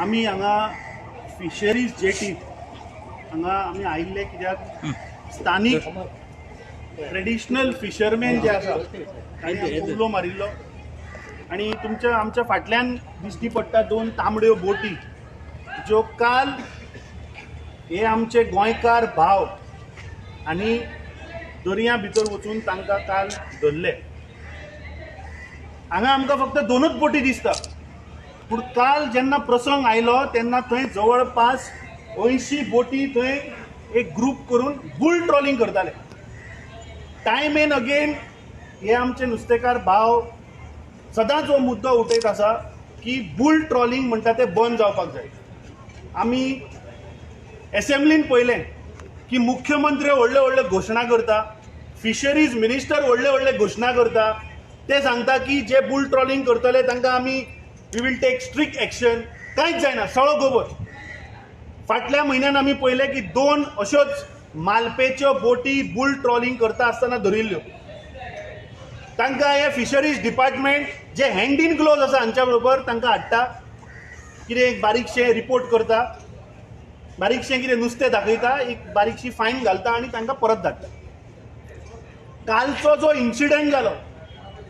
आमी हांगा fisheries jetty हांगा आमी आयिल्ले कित्याक स्थानीक ट्रेडिशनल फिशरमॅन जे आसा तांणी आमकां उलो मारिल्लो आनी तुमच्या आमच्या फाटल्यान दिश्टी पडटा दोन तांबड्यो बोटी ज्यो काल हे आमचे गोंयकार भाव आनी दर्या भितर वचून तांकां काल धरले. हांगा आमकां फक्त दोनूच बोटी दिसता, पूण काल जेन्ना प्रसंग आयलो तेन्ना थंय जवळपास 80 बोटी थंय एक ग्रूप करून बुल ट्रॉलिंग करताले. टायम एंड अगेन हे आमचे नुस्तेकार भाव सदांच हो मुद्दो उठयत आसा की बुल ट्रॉलिंग म्हणटा तें बंद जावपाक जाय. आमी एसेंब्लीन पळयलें की मुख्यमंत्री व्हडले व्हडले घोशणा करता, फिशरीज मिनिस्टर व्हडले व्हडले घोशणा करता, ते सांगता की जे बुल ट्रॉलिंग करतले तांकां आमी we will take strict action. कांयच जायना, सगळो गोबर. फाटल्या म्हयन्यान आमी पळयलें की दोन अश्योच मालपेच्यो बोटी बुल ट्रॉलिंग करता आसतना धरिल्ल्यो. तांकां हे fisheries department J hand in gloves आसा हांच्या बरोबर तांकां हाडटा, कितें एक बारीकशें रिपोर्ट करता, बारीकशें कितें नुस्तें दाखयता, एक बारीकशी फायन घालता आनी तांकां परत धाडटा. कालचो जो इन्सिडंट जालो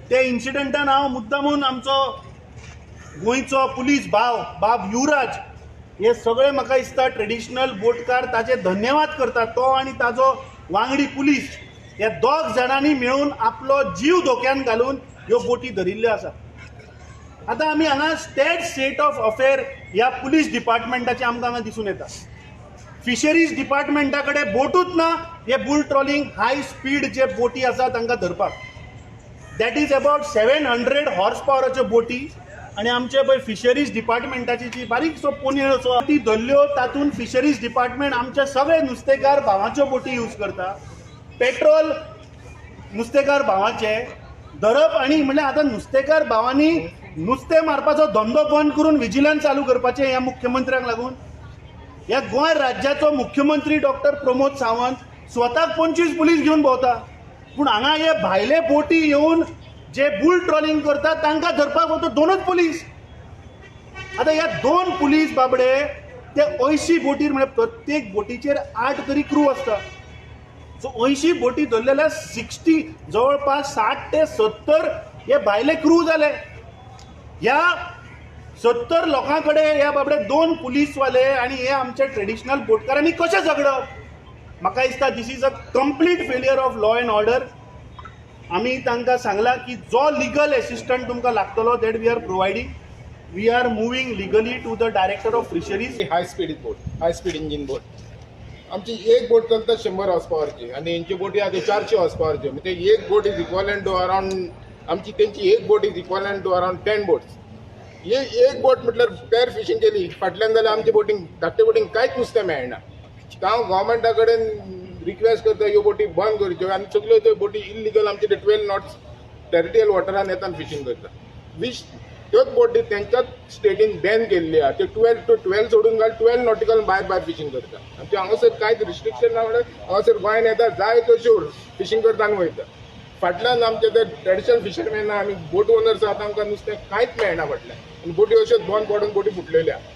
त्या इन्सिडंटान हांव मुद्दामून आमचो गोंयचो पुलीस भाव बाब युवराज हे सगळे म्हाका दिसता ट्रेडिशनल बोटकार ताचे धन्यवाद करता. तो आनी ताजो वांगडी पुलीस ह्या दोग जाणांनी मेळून आपलो जीव धोक्यान घालून ह्यो बोटी धरिल्ल्यो आसा. आतां आमी हांगा स्टेट स्टेट ऑफ अफेअर ह्या पुलीस डिपार्टमेंटाचे आमकां हांगा दिसून येता. फिशरीज डिपार्टमेंटा कडेन बोटूच ना हे बुल ट्रॉलिंग हाय स्पीड जे बोटी आसा तांकां धरपाक. That is about 700 horse पावराच्यो बोटी आनी आमचे पळय फिशरीज डिपार्टमेंटाची जी बारीकसो पोनेळ असो ती धरल्यो, तातूंत फिशरीज डिपार्टमेंट आमचे सगळे नुस्तेकार भावाच्यो बोटी यूज करता. पेट्रोल नुस्तेकार भावाचे धरप आनी म्हणल्यार आतां नुस्तेकार भावांनी नुस्तें मारपाचो धंदो बंद करून विजिलन्स चालू करपाचें ह्या मुख्यमंत्र्यांक लागून. ह्या गोंय राज्याचो मुख्यमंत्री डॉक्टर प्रमोद सावंत स्वताक 25 पुलीस घेवन भोंवता, पूण हांगा हे भायले बोटी येवन जे बुल ट्रॉलिंग करतात तांकां धरपाक फक्त दोनूच पुलीस. आतां ह्या दोन पुलीस बाबडे ते 80 बोटीर, म्हळ्यार प्रत्येक बोटीचेर 8 तरी क्रू आसता. सो 80 बोटी धरले जाल्यार 60, जवळपास 60 ते 70 हे भायले क्रू जाले. ह्या 70 लोकां कडेन ह्या बाबडे दोन पुलीसवाले आनी हे आमचे ट्रेडिशनल बोटकारांनी कशें झगडप? म्हाका दिसता this is a complete failure of law and order. आमी तांकां सांगलां की जो लिगल एसिस्टंट तुमकां लागतलो that we are providing. We are moving legally to the Director of Fisheries. High speed boat, high speed engine boat. आमची एक बोट चलता 100 हॉर्स पॉवरची आनी हेंची बोटी आहा ते 400 हॉर्स पॉवरची. म्हणजे एक boat is equivalent to around, आमची तेंची एक boat is equivalent to around 10 boats. एक बोट म्हटल्यार पेर फिशींग केली फाटल्यान जाल्यार आमच्या बोटींक, धाकटे बोटींक कांयच नुस्तें मेळना. हांव गोवोरमेंटा कडेन रिक्वेस्ट करता, ह्यो बोटी बंद करच्यो आनी सगल्यो त्यो बोटी इल्लिगल आमचे ते 12 नॉट्स टेरिटोरियल वॉटरान येता आनी फिशींग करता. वीच त्योच बोटी तेंच्याच स्टेटीन बॅन केल्ली आहा. त्यो 12 टू 12 सोडून घाल, 12 नॉटिकल भायर भायर फिशींग करता आनी त्यो हांगासर कांयच रिस्ट्रिक्शन ना. म्हणल्यार हांगासर गोंयान येता, जाय तश्यो फिशींग करता आनी वयता. फाटल्यान आमचे ते ट्रेडिशनल फिशरमॅन आनी बोट ओनर्स आहा, तांकां नुस्तें कांयच मेळना फाटल्यान आनी बोटी अश्योच बंद पडून बोटी फुटलेल्यो आहा,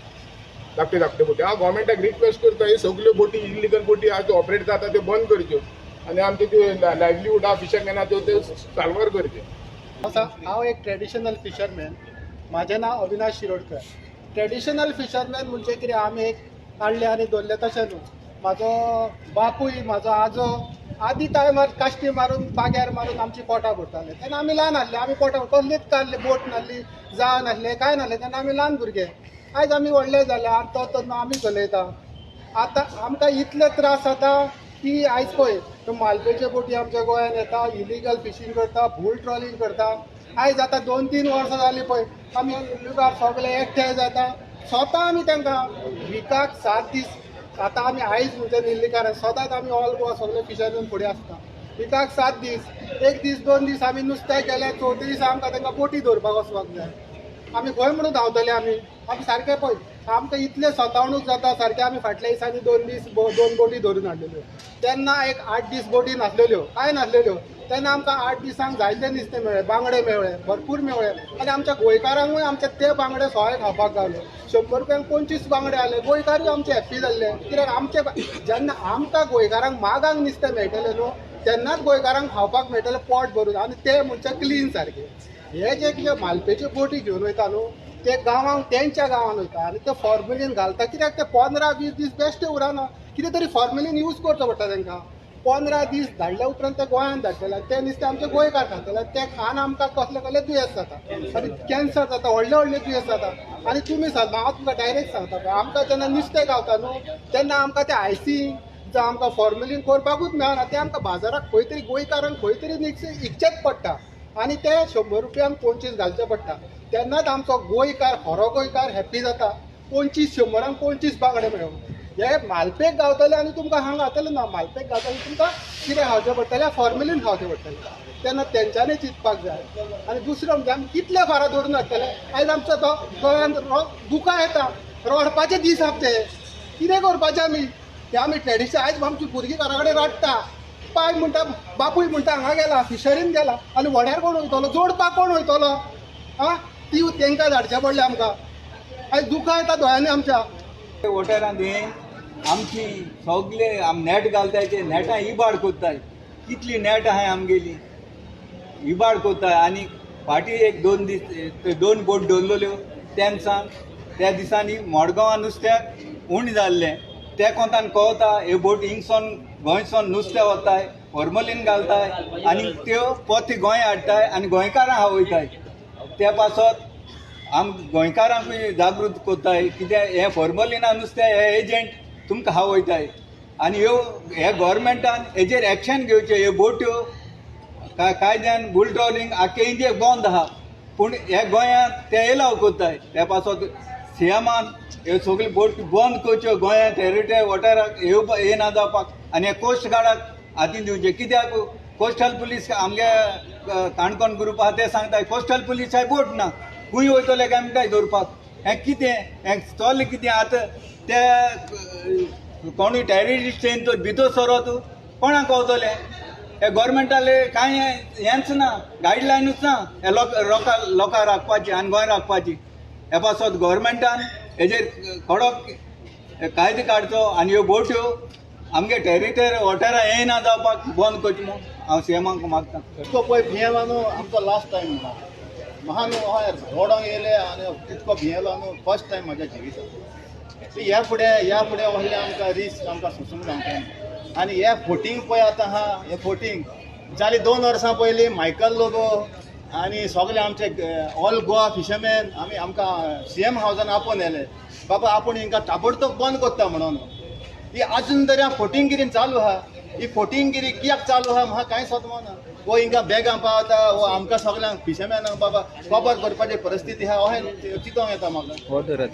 धाकट्यो धाकट्यो बोटी. हांव गोवोरमेंटाक रिक्वेस्ट करता, ह्यो सगल्यो बोटी इल्लिगल बोटी आहा त्यो ऑपरेट जाता त्यो बंद करच्यो आनी आमच्यो त्यो लायवलीहूड आहा फिशरमॅनाच्यो त्यो साल्वार करच्यो. आसा, हांव एक ट्रेडिशनल फिशरमॅन. म्हाजें नांव अविनाश शिरोडकर. ट्रेडिशनल फिशरमॅन म्हणजे कितें, आमी एक काडले आनी दवरले तशें न्हू. म्हाजो बापूय, म्हाजो आजो आदी टायमार काश्टी मारून, बाग्यार मारून आमची पोटां भरताले. तेन्ना आमी ल्हान आसले, आमी पोटां कसलीच काडले, बोट नासली, जाळ नासले, कांय नासलें. तेन्ना आमी ल्हान भुरगे. आयज आमी व्हडले जाले आनी तो तो आमी चलयता. आतां आमकां इतले त्रास जाता की आयज पळय त्यो मालपेच्यो बोटी आमच्या गोंयान येता, इलिगल फिशींग करता, बुल ट्रॉलिंग करता. आयज आतां 2-3 वर्सां जालीं पळय आमी लुगार सगळे एकठांय जाता स्वता. आमी तांकां विकाक 7 दीस, आतां आमी आयज म्हणजे निर्लीकार सदांच आमी ऑल गोवा सगळे फिशरमॅन फुडें आसता. विकाक 7 दीस, एक दीस 2 दीस आमी नुस्त्याक गेले, चवथे दिसा आमकां तांकां बोटी दवरपाक वचपाक जाय. आमी खंय म्हणून धांवतले आमी? आमी सारके पळय, आमकां इतले सतावणूक जाता सारके. आमी फाटल्या दिसांनी 2 दीस दोन बोटी धरून हाडलेल्यो. तेन्ना एक 8 दीस बोटी नासलेल्यो, कांय नासलेल्यो. तेन्ना आमकां 8 दिसांक जायते नुस्तें मेळ्ळें, बांगडे मेळ्ळे, भरपूर मेळ्ळे आनी आमच्या गोंयकारांकूय आमचे ते बांगडे सोळे खावपाक गावले. 100 रुपयांक 25 बांगडे आले. गोंयकारूय आमचे हॅप्पी जाल्ले. कित्याक आमचे जेन्ना आमकां गोंयकारांक मागांक नुस्तें मेळटलें न्हू, तेन्नाच गोंयकारांक खावपाक मेळटलें पोट भरून आनी ते म्हणचे क्लीन सारके. हे जे कितें मालपेच्यो बोटी घेवन वयता न्हू, ते गांवांक, तेंच्या गांवान वयता आनी ते फॉर्मेलीन घालता. कित्याक ते 15-20 दीस बेश्टे उरना. कितें तरी फॉर्मेलीन यूज करचो पडटा तांकां. 15 दीस धाडल्या उपरांत ते गोंयांत धाडटले आनी ते नुस्तें आमचे गोंयकार खातले. ते खावन आमकां कसले कसले दुयेंस जाता आनी कॅन्सर जाता, व्हडले व्हडले दुयेंस जाता. आनी तुमी सांग, हांव तुमकां डायरेक्ट सांगता पळय, आमकां जेन्ना नुस्तें गावता न्हू, तेन्ना आमकां ते आयसींग जावं आमकां फॉर्मेलीन करपाकूच मेळना. ते आमकां बाजाराक खंय तरी गोंयकारांक खंय तरी विकचेच पडटा आनी ते 100 रुपयांक 25 घालचे पडटा. तेन्नाच आमचो गोंयकार, खरो गोंयकार हॅप्पी जाता, 25, 100रांक 25 बांगडे मेळूं. हे मालपेक गावतले आनी तुमकां हांगा गावतले ना. मालपेक गावतले, तुमकां कितें खावचें पडटलें? फॉर्मेलीन खावचें पडटलें. तेन्ना तेंच्यांनी चिंतपाक जाय. आनी दुसरें म्हणजे आमी कितले फारां धरून हाडटले? आयज आमचो तो गोंयांत दुकां येता, रडपाचे दीस आमचे. कितें करपाचें आमी? ते आमी ट्रेडिशन. आयज आमची भुरगीं घरा कडेन रडटा. पाय म्हणटा, बापूय म्हणटा हांगा गेला, फिशरीन गेला आनी व्हड्यार कोण वयतलो? जोडपाक कोण वयतलो? आं, ती तेंकां धाडचें पडलें आमकां. आयज दुकां येता दोळ्यांनी आमच्या. वॉटरांत हे आमची सगळे आम नेट घालताय, ते नेटां इबाड कोत्ताय. कितली नेट आहाय आमगेली, इबाड कोत्ताय. आनी फाटीं एक 2 दीस ते दोन बोट दवरलेल्यो तेन्ना, त्या दिसांनी मडगांवां नुस्त्याक उणें जाल्लें. ते कोंतान कळता, हे बोट हिंगसोन गोंयसोन नुस्तें वताय, फॉर्मलीन घालताय आनी त्यो पोते गोंय हाडटाय आनी गोंयकारां खावयताय. त्या पासत आम गोंयकारांकूय जागृत कोत्ताय, कित्याक हें फॉर्मलिना नुस्तें हे एजंट तुमकां खावयताय. आनी ह्यो हे गोवोरमेंटान हेजेर एक्शन घेवच्यो. ह्यो बोट्यो कायद्यान बुल ट्रॉलिंग आख्खे इंडियेक बंद आहा, पूण हे गोंयांत ते एलाव कोत्ताय. त्या पासत सीएमान ह्यो सगल्यो बोट बंद करच्यो, गोंयांत टेरिटरी वॉटराक येना जावपाक. आनी हे कोस्ट गार्डाक हातीन दिवचें, कित्याक कोस्टल पुलीस आमगे काणकोण ग्रुप आहा, ते सांगता कोस्टल पुलिसाय बोट ना, खंय वयतले काय म्हणटाय दवरपाक. हें कितें हें चल्लें कितें आतां? ते कोणूय टेररिस्ट येवन तो भितर सरत, कोणाक कळतलें? हे गोवोरमेंटाले कांय हेंच ना, गायडलायनूच ना हे लोक लोकां लोकांक राखपाची आनी गोंय राखपाची. हे पासत गोवोरमेंटान हेजेर कडक कायदे काडचो आनी ह्यो बोट्यो आमगे टेरिटरी वॉटरां येना जावपाक बंद करच्यो म्हूण हांव सीएमाक मागता. इतको पळय भियेलो न्हू आमचो लास्ट टायम म्हणा म्हाका न्हू हय रडोंक येयलें आनी तितको भियेलो न्हू फर्स्ट टायम म्हाज्या जिवितान. ती ह्या फुडें व्हडलें आमकां रिस्क आमकां सोंसूंक जावचें ना. आनी हे फोटींग पळय आतां आहा, हे फोटींग जाली. 2 वर्सां पयलीं मायकल लोबो आनी सगळे आमचे ऑल गोवा फिशरमॅन आमी आमकां सीएम हावजान आपोवन येले, बाबा आपूण हिंकां ताबडतोब बंद करता म्हणून. ही अजून तरी फोटिंगगिरी चालू आहा. ही फोटिंगगिरी कित्याक चालू आहा, म्हाका कांय समजना. वो हिंगा बॅगां पावता, वो आमकां सगल्यांक फिशरमॅनांक बाबा कबर करपाची परिस्थिती आहा, अशें चिंतोंक येता म्हाका. ऑर्डर.